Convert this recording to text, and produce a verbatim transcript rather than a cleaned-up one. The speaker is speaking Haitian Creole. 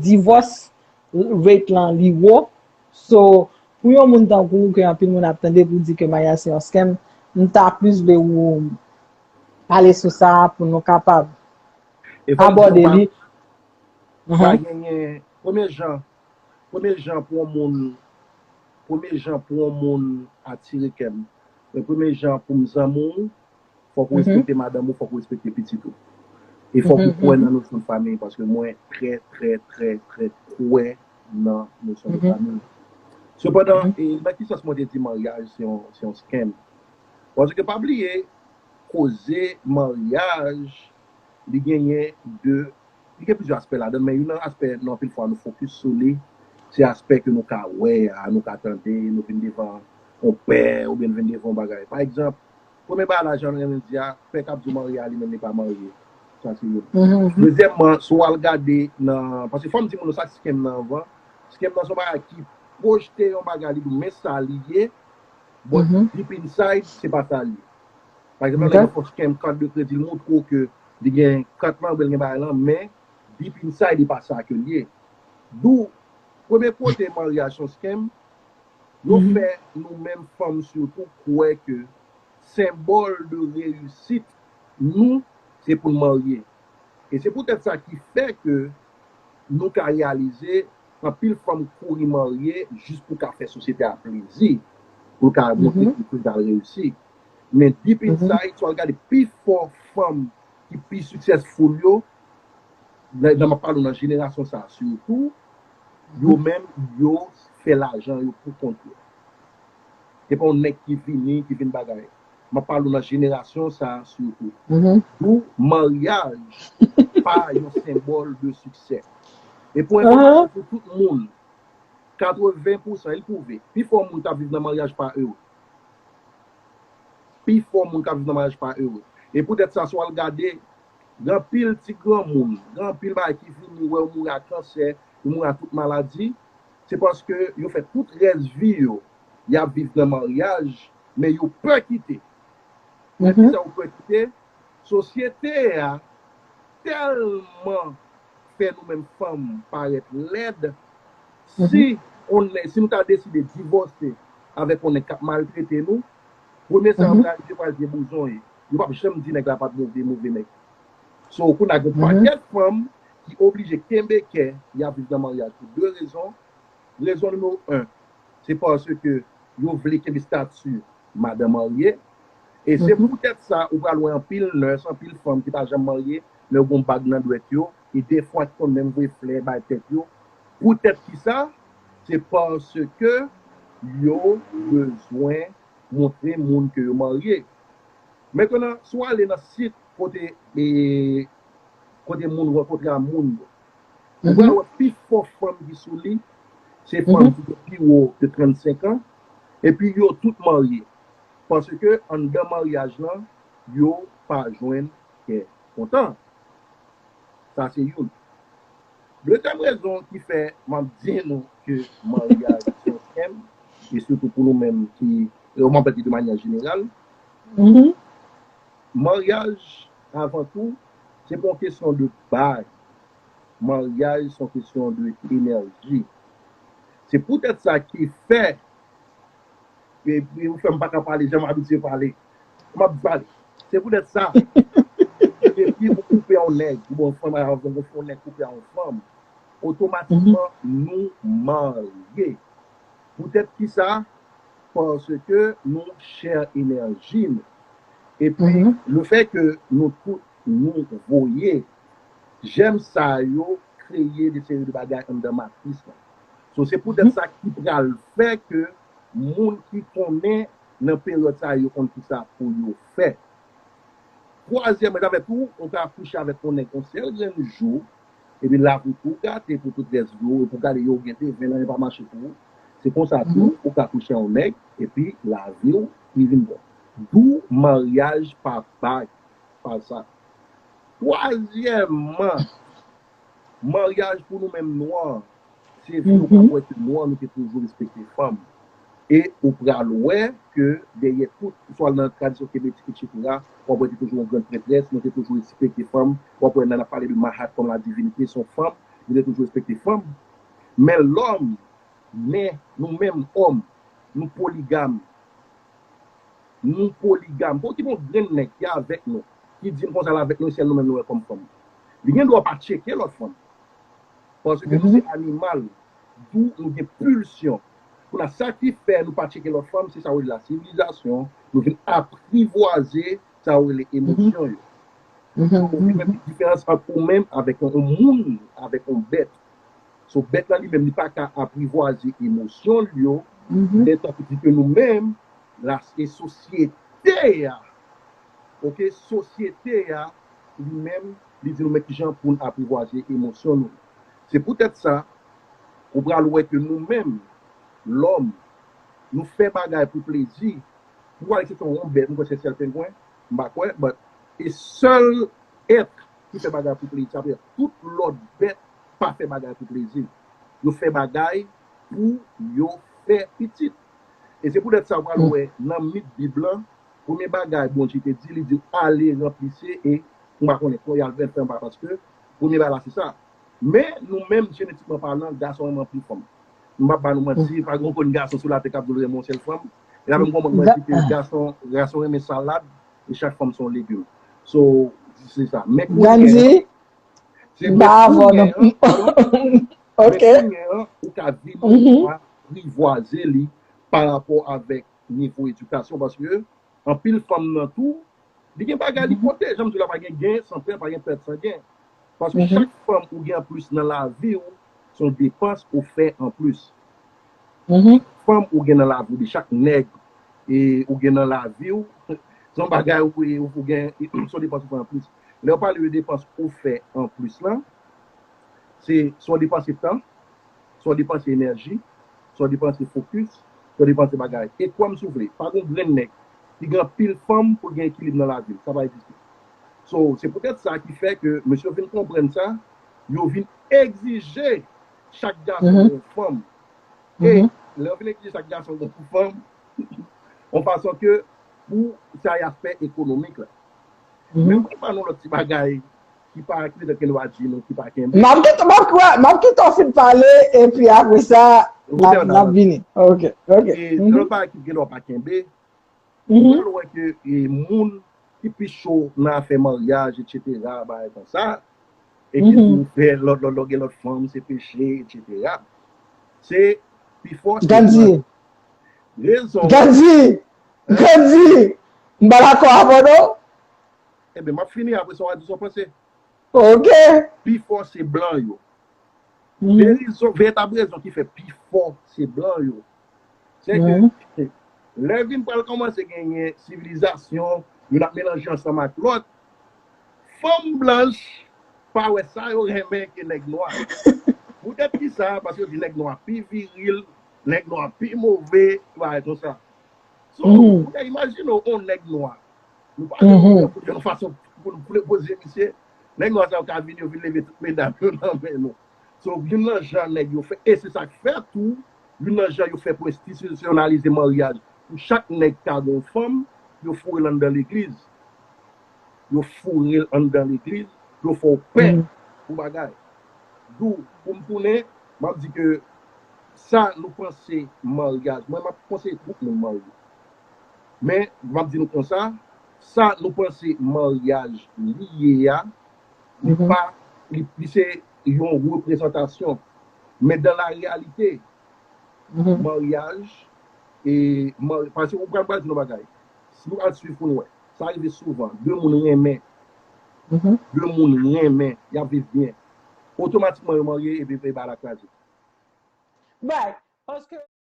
divorce rate lan li wo. So, pou yon moun tankou w, ke anpil moun ap tande pou di ke maryaj se yon scam, m ta plis vle ou pale sou sa pou nou kapab abòde li. Pa genyen, premye jan, premye jan pou yon moun, premye jan pou yon moun atire kè m, men premye jan pou m zanmi w, fòk ou respekte madanm ou, fòk ou respekte pitit ou. E fòk ou kwè nan nosyon de fanmi, paske mwen trè, trè, trè, trè kwè nan nosyon de fanmi. Sepandan, e, nan ki sans mwen te di maryaj se yon, se yon scam? Paske pa bliye, koze maryaj, li genyen de, li gen plizyè aspè ladan, men youn nan aspè nou anpil fwa nou fokis sou li, se aspè ke nou ka wè a, nou ka tande, nou vin devan yon pè, oubyen nou vin devan yon bagay. Pa egzanp, premye bagay la, jan nou renmen di a, pè k ap di w marye a, li menm li pa marye. Sa se youn. Dezyèmman, si w al gade nan, paske fò m di moun nou sa scam nan anvan, scam nan se yon bagay ki pwojte yon bagay, li di w men sa li ye, but deep inside, se pa sa li ye. Pa egzanp, lè yon fòs scam kat de kredi, l montre w ke li gen kat lan, oubyen l gen bagay lan, men deep inside, li pa sa ke l ye. Dou, premye kote maryaj se yon scam, yo fè nou menm fanm sitou kwè ke senbòl de reyisit nou, se pou n marye. E se poutèt sa ki fè ke nou ka reyalize anpil fanm kouri marye jis pou ka fè sosyete a plezi, pou l ka montre ke l pral reyisi. Men deep inside, si w al gade pifò fanm ki pi successful yo, nan, nan m ap pale w nan jenerasyon sa a sitou, yo menm, yo fè lajan yo pou kont yo. Se pa yon nèg ki vini, ki vin bagay. M ap pale w nan jenerasyon sa a sitou. Pou maryaj pa yon senbòl de siksè. E pou enfòmasyon pou tout moun, katreven pousan, e l pwouve, pifò moun k ap viv nan maryaj pa ere. Pifò moun k ap viv nan maryaj pa ere. E poutèt sa, si w al gade, gen anpil ti granmoun, gen anpil bagay ki vini, wè yo mouri a kansè, yo mouri a tout maladi, se paske yo fè tout rès vi yo, y ap viv nan maryaj, men yo pè kite. Poukisa yo pè kite? Sosyete a tèlman fè nou menm fanm parèt lèd, si on nèg, si nou ta deside divòse avèk on nèg k ap maltrete nou, premye sa yo pral, yo pral gen bouzon ye. Yo p ap janm di nèg la pa t move, move nèg. So, kounye a gen pakèt fanm ki oblije kenbe kè y ap viv nan maryaj pou de rezon. Rezon nimewo en, se paske yo vle kenbe estati madanm marye. E se poutèt sa ou pral wè anpil nurse, anpil fanm ki pa janm marye, men yo gen yon bag nan dwèt yo, e defwa ki konn menm voye flè bay tèt yo. Poutèt ki sa? Se paske yo bezwen montre moun ke yo marye. Mentnan, si w ale nan sit kote, e, kote moun rankontre a moun yo, ou pral wè pifò fanm ki sou li, se fanm ki gen pi wo de trannsenk an, epi yo tout marye. Paske anndan maryaj lan, yo pa jwenn kè kontan. Sa se youn. Dezyèm rezon ki fè m ap di nou ke maryaj se yon scam, e sitou pou nou menm ki, e m ap di de manyè jeneral, maryaj, avan tou, se pa yon kesyon de bag. Maryaj se yon kesyon de enèji. Se poutèt sa ki fè E, e ou fè m pa ka pale jan m abitye pale. M ap pale. Se poutèt sa, depi ou koupe a yon nèg, ou bon fanm, avan ou fè yon nèg koupe a yon fanm, otomatikman nou marye. Poutèt ki sa? Paske nou share enèji nou. Epi, lefètke nou tout nou voye, jèm sa yo kreye de seri de bagay anndan matris lan. So, se poutèt sa ki pral fè ke moun ki konnen nan peryòd sa yo konn kisa pou yo fè. Twazyèm, e sa fè tou, ou ka kouche avèk yon nèg yon sèl grenn jou, epi lavi w tou gate pou tout rès vi w, epi w gade yo gen de ven nan, yo pa mache pou ou. Se konsa tou, ou ka kouche yon nèg, epi lavi w li vin bon. Dou maryaj pa bag, pa sa. Twazyèmman, maryaj pou nou menm nwa, se vre ou pral wè ke nwa nou te toujou respekte fanm. E ou pral wè ke dèyè tout, swa nan tradisyon kemetik, etsetera, w ap wè te toujou yon grann prètrès, nou te toujou respekte fanm. W ap wè nan, n ap pale de Mahat kòm la divinite, se yon fanm Yo te toujou respekte fanm. Men lòm, men nou menm òm, nou poligam. Nou poligam. Pou ki bon grenn nèg ki avèk nou, ki di m konsa l avèk nou, sèl nou menm nou wè kòm fanm. Li gen dwa pa tcheke lòt fanm. Paske nou se animal, d'où nou gen pilsyon. Kounye a, sa ki fè nou pa tcheke lòt fanm, se sa yo rele la sivilizasyon. Nou vin aprivwaze sa yo rele emosyon yo. Ou gen menm diferans ant ou menm avèk yon, yon moun, avèk yon bèt. So, bèt la li menm, li pa ka aprivwaze emosyon l yo, men tankou di ke nou menm, la, e sosyete a, oke, sosyete a, li menm, li di nou men kijan pou n aprivwaze emosyon nou. Se poutèt sa, ou pral wè ke nou menm, lòm, nou fè bagay pou plezi, m kwè eksepsyon yon bèt, m kwè se sèl pengwen, m pa kwè, but e sèl èt ki fè bagay pou plezi. Sa vle di tout lòt bèt pa fè bagay pou plezi. Yo fè bagay pou yo fè pitit. E se poutèt sa w pral wè nan mit Bib lan, premye bagay Bondye te di, li di, "Ale, ranplise," e m pa konnen, kon y al fè, fè, paske premye bagay la se sa. Men, nou menm, jenetikman palan, gason renmen anpil fanm. M p ap ba nou manti, pa gen okenn gason sou latè k ap di l renmen yon sèl fanm. E la menm konprann mwen di ke gason, gason renmen salad, e chak fanm se yon legim. So, se sa. Men kounye a, se men kounye a, men kounye a, ou ka vin aprivwaze li pa rapò avèk nivo edikasyon, paske anpil fanm nan tou, li gen bagay li pote. Jan m di w la, pa gen gen san pèd, pa gen pèd san gen. Paske chak fanm ou gen anplis nan lavi w, se yon depans ou fè anplis. Fanm ou gen nan lavi w, de chak nèg e ou gen nan lavi w, se yon bagay ou, ou, ou gen, se yon depans ou fè anplis. Lè w pale de depans ou fè anplis lan, se, se yon depanse tan, se yon depanse enèji, se yon depanse fokis, se yon depanse bagay. E kwè m si w vle, pa gen yon grenn nèg ki gen anpil fanm pou l gen ekilib nan lavi l. Sa pa egziste. So, se poutèt sa ki fè ke mesye yo vin konprann sa, yo vin egzije chak gason gen yon fanm. E lè yo vin egzije chak gason gen yon fanm, yon fason ke pou sa y ap fè ekonomik la. Men m pral ba nou lòt ti bagay ki pa, ki petèt ke nou va di nou ki pa kenbe. M ap kite, m ap, m ap kite w fin pale, epi apre sa, n ap, n ap vini. Ok, ok. E lòt bagay ki gen dwa pa kenbe, ou pral wè ke, e, moun ki pi cho nan afè maryaj, etsetera, bagay konsa, e ki di w fè lòt, lòt, lòt, gen lòt fanm, se peche, etsetera. Se pifò se blan yo. Rezon. Gandhi! Gandhi! M pa dakò avè w, non. Ebyen, m ap fini, apre sa w a di sa w panse. Ok. Pifò se blan yo. Rezon, veritab rezon ki fè pifò se blan yo, se ke lè vin pral kòmanse genyen sivilizasyon, youn ap melanje ansanm ak lòt, fanm blanch pa wè sa yo renmen ke nèg nwa. Poutèt ki sa? Paske yo di nèg nwa pi viril, nèg nwa pi move, bagay konsa. So, ou ka imajine w, yon nèg nwa. Nou pa gen yon fason pou nou poze misye. Nèg nwa sa yo ka vin, yo vin leve tout medam yo nan men nou. So, youn nan jan nèg yo fè, e se sa k fè tou, youn nan jan yo fè pou enstitisyonalize maryaj, pou chak nèg ka gen yon fanm, yo foure l anndan legliz. Yo foure l anndan legliz, yo fè w pè pou bagay. Dou, pou m tounen, m ap di ke sa nou panse maryaj, mwen m ap konseye tout moun marye. Men, m ap di nou konsa, sa nou panse maryaj li ye a, li pa, li, li se yon reprezantasyon. Men dan la reyalite, maryaj, e, mar-, paske ou pral, pral di nou bagay. Si nou al swiv pou nou wè, sa rive souvan, de moun renmen, de moun renmen, y ap viv byen. Otomatikman, yo marye, epi, epi bagay la kraze. Right. Paske